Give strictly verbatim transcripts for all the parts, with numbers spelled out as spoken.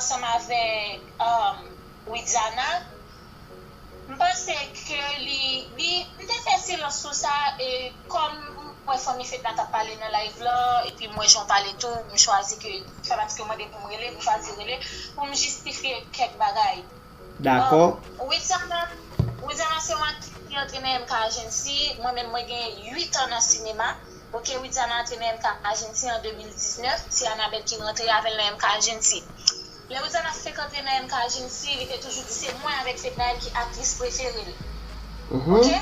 ansanm avèk um, Widiana, m panse ke li, li, m te fè silans sou sa, e kòm m wè fanmi Fedna t ap pale nan live la, epi m wè jan w pale tou, m chwazi ke, sa pa ti ke mande pou m rele, m chwazi rele, pou m jistifye kèk bagay. Dakò. Widiana, Widiana se yon aktris ki antre nan M K Agency. Mwen menm, mwen gen uit an nan sinema. Ok, Widiana antre nan M K Agency an de mil diznèf. Se Annabelle ki rantre avè l nan M K Agency. Lè Widiana fenk antre nan M K Agency, li te toujou di se mwen avèk Fednaelle ki aktris prefere l. Ok?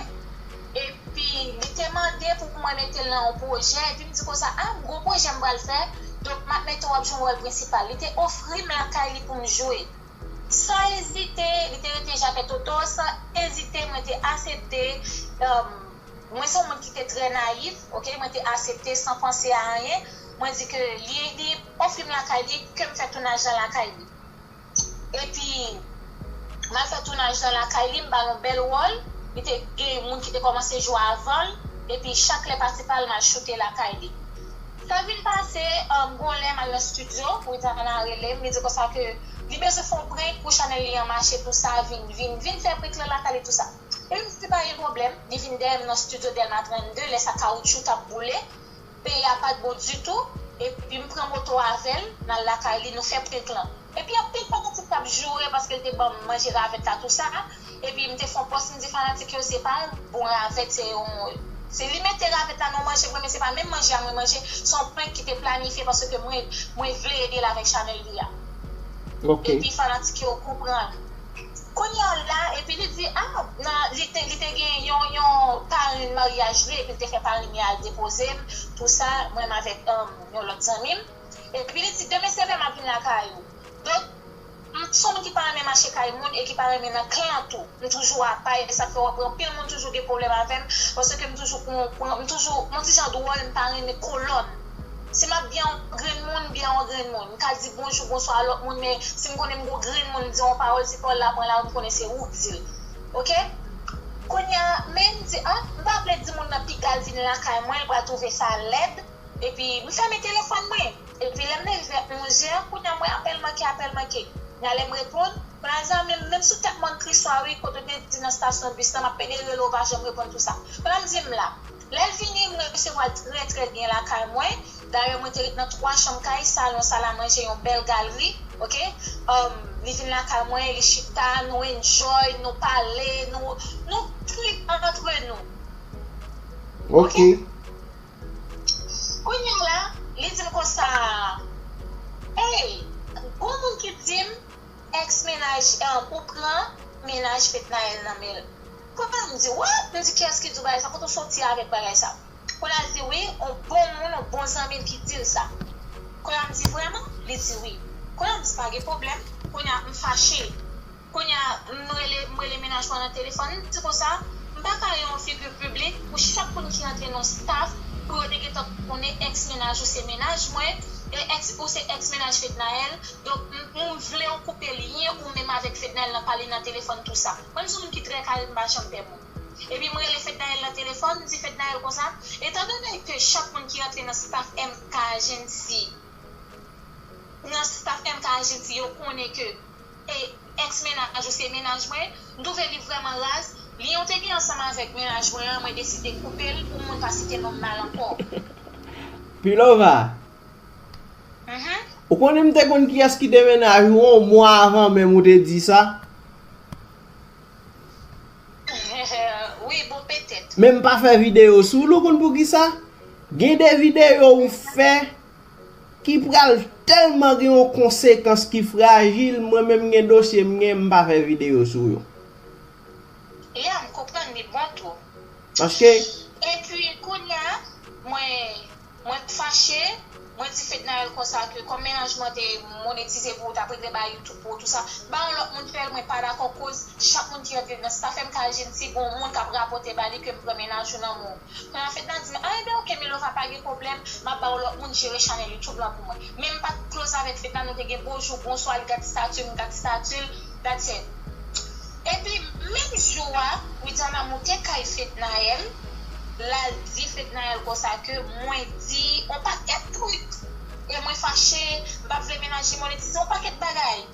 Epi, li te mande pou mwen mete l nan yon pwojè. Epi, m di konsa, a, m gon pwojè m pral fè. Donk, m ap mete w ap jwe yon wòl prensipal. Li te ofri m lakay li pou m jwe. San ezite, li te rete Jakèt Oto, san ezite, mwen te aksepte. Mwen se yon moun ki te trè nayif, ok, mwen te aksepte san panse a anyen. Mwen di ke li, li ofri m lakay li, ke m fè tounaj lan lakay li. Epi, m al fè tounaj lan lakay li, m ba l yon bèl wòl. Li te gen moun ki te kòmanse jwe avan l, epi chak lè pase pa l, m al choute lakay li. Sa vin pase, um, gon lè m al nan estidyo, Widiana rele m, li di konsa ke li bezwen fè yon prank pou chanèl li an mache, tou sa, vin, vin, vin fè prank lan lakay li, tou sa. Epi m di pa gen pwoblèm, li vin dèyè m nan estidyo Dèlma trannde, lè sa kawoutchou t ap boule, peyi a pa t bon ditou, epi m pran moto avè l, n al lakay li, nou fè prank lan. Epi anpil fanatik t ap joure paske l te ban m manje ravèt la, tou sa. Epi m te fè yon pòs, m di fanatik yo se pa yon bon ravèt, se yon, se li mete ravèt la nan yon manje pou mwen, men se pa menm manje a mwen manje, se yon prank ki te planifye paske mwen, mwen vle ede l avèk chanèl li a. Epi fanatik yo konprann. Kounye a la, epi li di, a, nan, li te, li te gen yon, yon parenn maryaj li, epi li te fè parenn li al depoze m, tou sa, mwen menm avèk um, yon lòt zanmi m. Epi li di, demen sèvè m ap vin lakay ou. Donk, m se yon moun ki pa renmen mache kay moun e ki pa renmen nan klan tou. M toujou apa, e sa k fè w ap wè anpil moun toujou gen pwoblèm avè m, paske m toujou pran, pran, m toujou, m yon ti jan dwòl, m pa renmen kolòn. Si m ap byen yon grenn moun, m byen yon grenn moun. M ka di bonjou, bonswa a lòt moun, men si m konnen m gon grenn moun, m di yon pawòl, si pawòl la pran lari, m konnen se ou k di l. Ok? Kounye a, men m di, a, m pa vle di moun nan piga l vin lakay mwen, l pral twouve sa lèd. Epi, m fèmen telefòn mwen. Epi, lè m leve vè onz è, kounye a m wè apèl manke, apèl manke. Kounye a lè m reponn, kounye a zanmi m, menm sou tèt mòn Kriswa, wi, kote w te di nan estasyon bis lan, m ap pede rele w, ou pa janm reponn tou sa. Kounye a m di m la. Lè l vini, m resevwa l trè, trè byen lakay mwen. Dayè, mwen te ret nan twa chanm kay, salon, salamanje, yon bèl galri, ok? Um, li vin lakay mwen, li chita, nou enjoy, nou pale, nou, nou trip antre nou. Ok. Kounye a la, li di m konsa, ey, gon moun ki di m, èks mennaj, eh, ou pran mennaj Fednaelle nan men l. Kounye a m di, what? M di, kiyès ki di w bagay sa? Kote w soti avèk bagay sa? Kounye a l di, wi, on bon moun, on bon zanmi l ki di l sa. Kounye a m di, vrèman? Li di, wi. Kounye a m di, pa gen pwoblèm. Kounye a m fache. Kounye a, m rele, m rele mennaj mwen nan telefòn, m di konsa, m pa ka yon figi piblik pou chak moun ki rantre nan staff, pou yo te gentan konnen èks mennaj ou se mennaj mwen, e èks ou se èks mennaj Fednaelle, donk m, m vle w koupe lyen ou menm avèk Fednaelle nan pale nan telefòn tou sa. Mwen m se yon moun ki trè kare, m pa janm pè moun. Epi m rele Fednaelle nan telefòn, m di Fednaelle konsa, etandone ke chak moun ki rantre nan staff M K Agency, nan staff M K Agency yo konnen ke e èks mennaj ou se mennaj mwen, m twouve li vrèman raz. Lyen w te gen ansanm avèk mennaj mwen an, mwen deside koupe l pou moun pa site non m mal ankò. Pilova, ou konnen m te konn kiyès ki te mennaj ou yon mwa avan menm ou te di sa? Wi, bon, petèt. Men m pa fè videyo sou l, ou konn poukisa? Gen de videyo ou fè ki pral tèlman gen yon konsekans ki frajil, mwen menm gen dosye m gen, m pa fè videyo sou yo. Ya, m konprann li bon tou. Paske. Epi, kounye a, mwen, mwen fache, mwen di Fednaelle konsa ke kòm mennaj mwen te monetize pou ou t ap regle bay YouTube pou ou, tou sa, ba yon lòt moun fè l, mwen pa dakò, koz chak moun ki rantre nan staff M K Agency, gon moun k ap rapòte ba li ke m pran mennaj ou nan men w. Kounye a Fedna di m, a, ebyen, ok, Milova, pa gen pwoblèm, m ap ba w lòt moun jere chanèl YouTube lan pou mwen. Men m pa t close avèk Fedna, nou te gen bonjou, bonswa, li gad stati m, m gad stati l, that's it. Epi, menm jou a, Widiana moute kay Fednaelle, l al di Fednaelle konsa ke mwen di on pakèt trik, e mwen fache, m pa t vle mennaj aji, monetize yon pakèt bagay.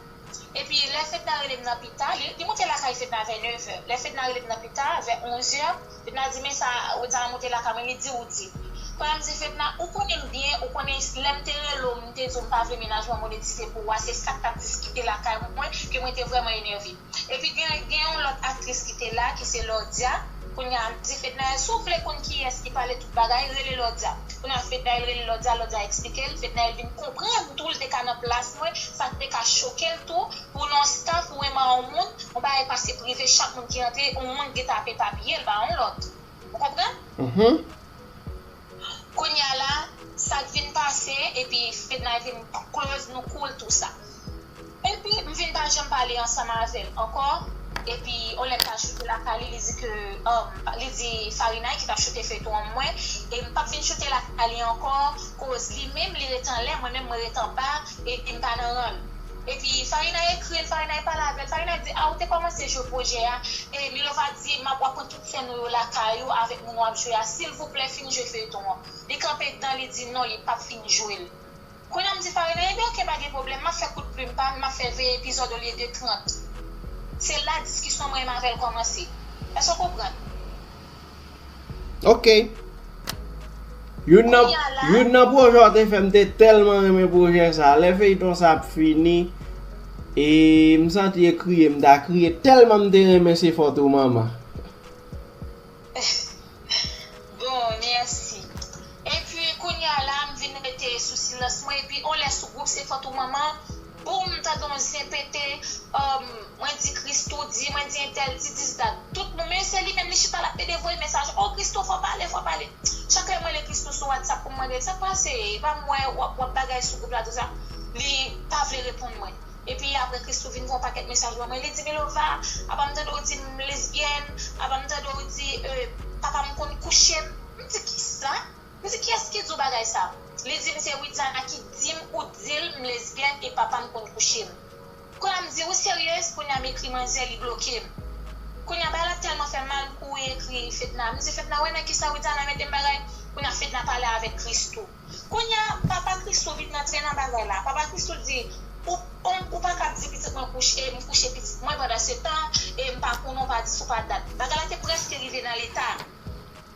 Epi lè Fedna rele m nan pita, li, li moute lakay Fedna vè nevè. Lè Fedna rele m nan pita, vè onzè, Fedna di, "Men sa, Rodzana moute lakay mwen, li di ou di." Kounye a m di, "Fedna, ou konnen m byen, ou konnen lè m te rele w, m te di w m pa vle mennaj mwen monetize pou ou a, se sa k t ap diskite lakay mwen, ke mwen te vrèman enève." Epi gen, gen yon lòt aktris ki te la, ki se Lordia. Kounye a, m di Fednaelle, "Si w vle konn kiyès ki pale tout bagay, rele Lordia." Kounye a, Fednaelle rele Lordia, Lordia eksplike l. Fednaelle vin konprann tou, li te ka nan plas mwen, sa te ka choke l tou, pou nan staff ou renmen yon moun, yon bagay pase prive, chak moun ki rantre, yon moun gentan ap epapiye l ba yon lòt. Ou konprann? Mhm. Kounye a la, sa k vin pase, epi Fednaelle vin close nou cool tou sa. Epi, m vin pa janm pale ansanm avè l ankò. Epi, yon lè m t al choute lakay li, li di ke, um, li di Farinay ki t ap choute feyton an mwen. E m p ap vin choute lakay li ankò, koz li menm, li ret anlè, mwen menm, mwen ret anba, e, e m pa nan rang. Epi, Farinay ekri l, Farinay pale avè l, Farinay di, "A, ou te kòmanse jwe pwojè a, e Milova di, m ap, w ap pran tout sèn ou yo lakay ou, avèk moun w ap jwe a, silvouplè, fin jwe feyton an." Li kanpe dan, li di, "Non, li p ap fin jwe l." Kounye a m di Farinay, "Ebyen, oke, pa gen pwoblèm, m ap fè kout plim pa m, m ap fè ven epizòd olye de trant." Se la diskisyon mwen menm avè l kòmanse. Èske w konprann? Ok. Youn nan, youn nan pwojè w te fè, m te tèlman renmen pwojè sa. Lè feyton sa ap fini, e m santi e kriye m ta kriye, tèlman m te renmen Se Fòt ou Manman. Bon, mèsi. Epi, kounye a la, m vin rete sou silans mwen, epi on lè sou gwoup Se Fòt ou Manman, boum, m tande on zen pete, um, mwen di Christoo di, mwen di entèl di, dis dat. Tout moun, men se li menm, li chita, l ap pede voye mesaj, "Oh, Christoo, fò pale, fò pale." Chak lè m rele Christoo sou WhatsApp pou m mande l, "Sa k pase? E pa m wè w ap, w ap bagay sou gwoup la, tou sa." Li pa vle reponn mwen. Epi apre Christoo vin voye yon pakèt mesaj ban mwen. Li di, "Milova, apa m tande w di m lesbyèn, apa m tande w di, euh, papa m konn kouche m." M di, "Kisa?" M di, "Kiyès ki di w bagay sa?" Li di m, "Se Widiana ki di m ou di l m lesbyèn e papa m konn kouche m." Kounye a m di, "Ou seryez?" Kounye a m ekri manzè, li bloke m. Kounye a bagay la tèlman fè m mal, m kouri ekri Fedna. M di, "Fedna, wè nan kisa Widiana mete m bagay?" Kounye a Fedna pale avèk Christoo. Kounye a, papa Christoo vin rantre nan bagay la. Papa Christoo di, "Ou, ou, ou pa ka di pitit mwen kouche, m kouche pitit mwen pandan se tan, e m pa konnen, w pa di si w pa dat." Bagay la te prèske rive nan leta.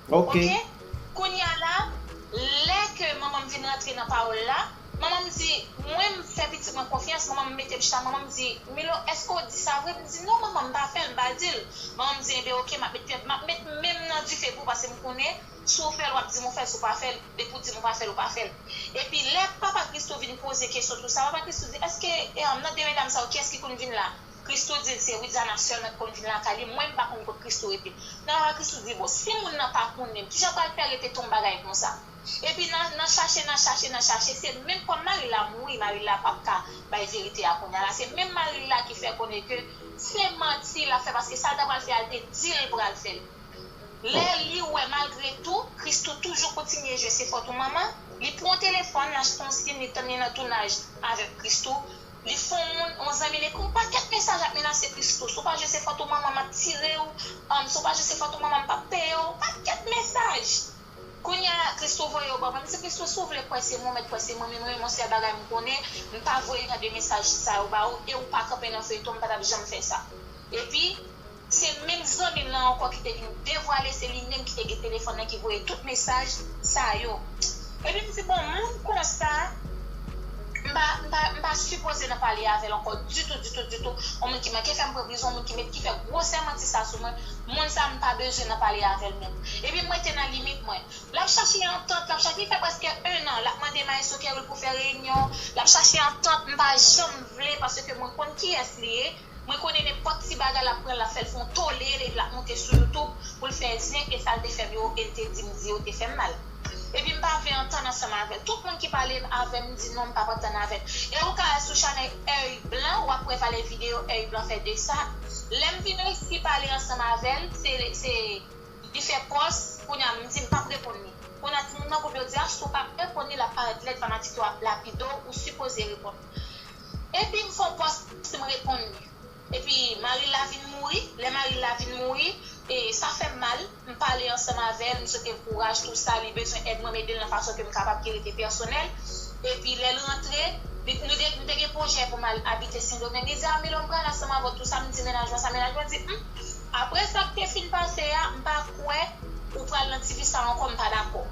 Ok. Ok? Kounye a la, lè ke manman m vin rantre nan pawòl la, manman m di, mwen m fè pitit mwen konfyans, manman m mete m chita, manman m di, "Milo, èske w di sa vre?" M di, "Non, manman, m pa fè l, m pa di l." Manman m di, "Enben, ok, m ap met pyè, m ap met men m nan dife pou w, paske m konnen, si w fè l, w ap di m ou fè l, si w pa fè l, depi w di m ou pa fè l, ou pa fè l." Epi lè papa Christoo vin poze kesyon tou sa, papa Christoo di, "Èske, e, nan de medam sa yo, kiyès ki konn vin la?" Christoo di l se Widiana sèlman ki konn vin lakay li, mwen m pa konn kot Christoo rete. Nan papa Christoo di, "Bon, si moun nan pa konnen, kijan pral fè repete yon bagay konsa?" Epi nan, nan chache, nan chache, nan chache, se menm kòm mari l la mouri, mari l la p ap ka bay verite a kounye a la. Se menm mari l la ki fè konnen ke se manti l ap fè, paske sa l ta pral fè a, l te di l pral fè l. Lè li wè malgre tou, Christoo toujou kontinye jwe Se Fòt ou Manman, li pran yon telefòn, l achte yon sim, li tann li nan tounaj avèk Christoo. Li fè yon moun, yon zanmi li ekri yon pakèt mesaj ap menase Christoo. "Si w pa jwe Se Fòt ou Manman, m ap tire w. Um, si w pa jwe Se Fòt ou Manman, m p ap peye w." Pakèt mesaj. Kounye a, Christoo voye yo ban mwen. M di, "Christoo, si w vle kwè se mwen, w mèt kwè se mwen, men mwen, yon sèl bagay m konnen, m pa voye jan de mesaj sa yo ba ou, e ou pa kanpe nan feyton, m pa t ap janm fè sa." Epi, se menm zanmi l lan ankò ki te vin devwale, se li menm ki te gen telefòn nan, ki voye tout mesaj sa yo. Epi m di, "Bon, moun konsa, m pa, m pa, m pa sipoze nan pale avè l ankò ditou, ditou, ditou. Yon moun ki manke fè m pran prizon, yon moun ki met, ki fè gwosè manti sa sou mwen, moun sa m pa bezwen nan pale avè l menm." Epi m rete nan limit mwen. L ap chache antant, l ap chache, li fè prèske en an, l ap mande Maestro Kerry pou fè reyinyon, l ap chache antant, m pa janm vle, paske mwen konn kiyès li ye, mwen konnen nenpòt ti bagay l ap pran, l ap fè l fè yon tole, epi l ap monte sou YouTube pou l fè zen, e sa l te fè m yo, e l te di m di yo te fè m mal. Epi m pa vle antann ansanm avè l. Tout moun ki pale avè m, m di non, m p ap antann avè l. E ou ka al sou chanèl Œil Blanc, w ap wè valè videyo Œil Blanc fè de sa. Lè m vin resi pale ansanm avè l, se, se Li fè pòs, kounye a m di m p ap reponn li. Kounye a timoun nan gwoup yo di, "A, si w pa reponn li, l ap parèt lèd, fanatik yo ap lapide w, ou sipoze reponn." Epi m fè yon pòs, m reponn li. Epi mari l la vin mouri, lè mari l la vin mouri, e sa fè m mal, m pale ansanm avè l, m swete l kouraj, tou sa, li bezwen èd mwen, m ede l nan fason ke m kapab ki rete pèsonèl. Epi lè l rantre, li, nou de, te gen pwojè pou m al abite Sendomeng. Li di, "Amilo, m pral ansanm avè w tou sa." M di, "Mennaj mwen sa?" Mennaj mwen di, "Humm, apre sa k te fin pase a, m pa kwè ou pral nan TV sa ankò, m pa dakò."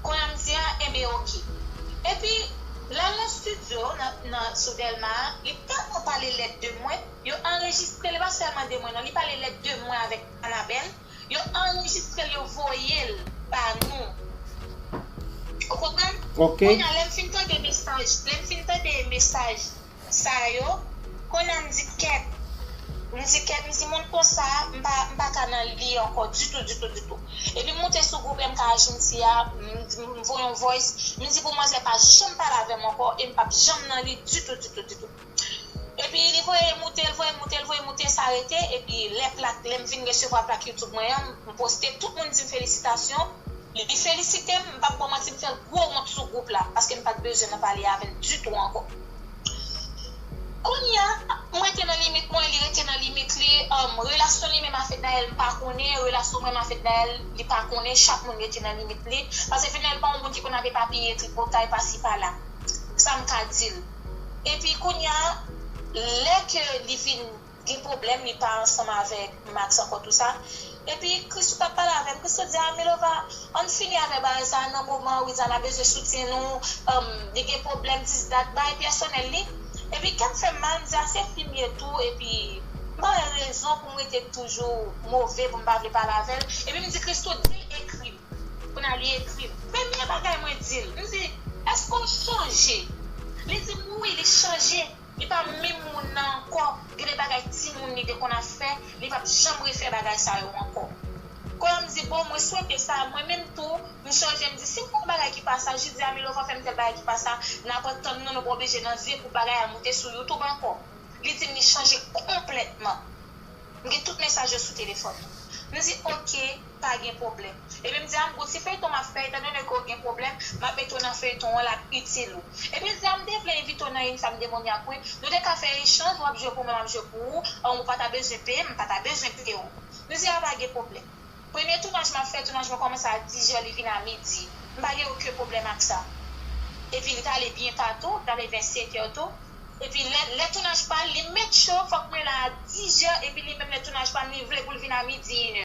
Kounye a m di, "A, enben, oke." Epi, l al nan estidyo, nan, nan, sou Dèlma a, li tèlman pale lèd de mwen, yo anrejistre l, e pa sèlman de mwen, non, li pale lèd de mwen avèk Anabèl, yo anrejistre l, yo voye l ba nou. Ou konprann? Ok. Kounye a, lè m fin tande mesaj, lè m fin tande mesaj sa yo, kounye a m di kèt. M di kèt, m di moun konsa, m pa, m pa ka nan li ankò ditou, ditou, ditou. Epi m moute sou gwoup M K H M C a, m, m voye yon voice, m di pou manzè pa janm pale avè m ankò, e m p ap janm nan li ditou, ditou, ditou. Epi li voye moute, l voye moute, l voye moute, sa rete, epi lè plak, lè m vin resevwa plak YouTube mwen an, m poste, tout moun di m felisitasyon. Li felisite m, m p ap ba w manti, m fè l gwo wont sou gwoup la, paske m pa t bezwen nan pale avè l ditou ankò. Kounye a, mwen rete nan limit mwen, li rete nan limit li, um, relasyon li menm avèk Naël, m pa konnen, relasyon mwen avèk Naël, li pa konnen, chak moun rete nan limit li, paske Naël pa yon moun ki konn ap epapiye tripotay pasi pala. Sa m ka di l. Epi kounye a, lè ke li vin gen pwoblèm, li pa ansanm avèk Max ankò, tou sa. Epi Christo t ap pale avè m. Christo di, "A, Milova, ann fini avè bagay sa a nan moman, Widiana bezwen soutyen nou, um, li gen pwoblèm, dis dat, bagay pèsonèl li." Epi kè m fè m mal, m di, "A, se fi m ye tou, epi m pa wè rezon pou m rete toujou move, pou m pa vle pale avè l." Epi m di, "Christo, di l ekri m." Kounye a li ekri m. Premye bagay mwen di l, m di, "Èske w chanje?" Li di m wi, li chanje. Li pa menm moun nan ankò. Gen de bagay timoun li te konn ap fè, li p ap janm refè bagay sa yo ankò. Kounye a m di, "Bon, mwen swete sa, mwen menm tou, m chanje." M di, "Si m fè yon bagay ki pa sa, jis di a Milova fè m tèl bagay ki pa sa, n ap tann nou, nou pa oblije nan zye pou bagay a moute sou YouTube ankò." Li di m li chanje konplètman. M gen tout mesaj yo sou telefòn mwen. M di, "Oke, pa gen pwoblèm." Epi m di, "A, m gon ti feyton m ap fè, etandone ke w gen pwoblèm, m ap mete w nan feyton an, l ap itil ou." Epi l di, "A, m te vle envite w nan Insomniac wi. Nou te ka fè echanj, w ap jwe pou mwen, m ap jwe pou ou, an, ou pa ta bezwen peye m, m pa ta bezwen peye w." M di, "A, pa gen pwoblèm." Premye tounaj m ap fè, tounaj mwen kòmanse a dis è, li vin a midi. M pa gen okenn pwoblèm ak sa. Epi li t ale byen ta tou, li t ale vè sèt è tou. Epi lè, lè tounaj pa l, li make sure fòk mwen la a dis è, epi li menm lè tounaj pa l, li vle pou l vin a midi, inè.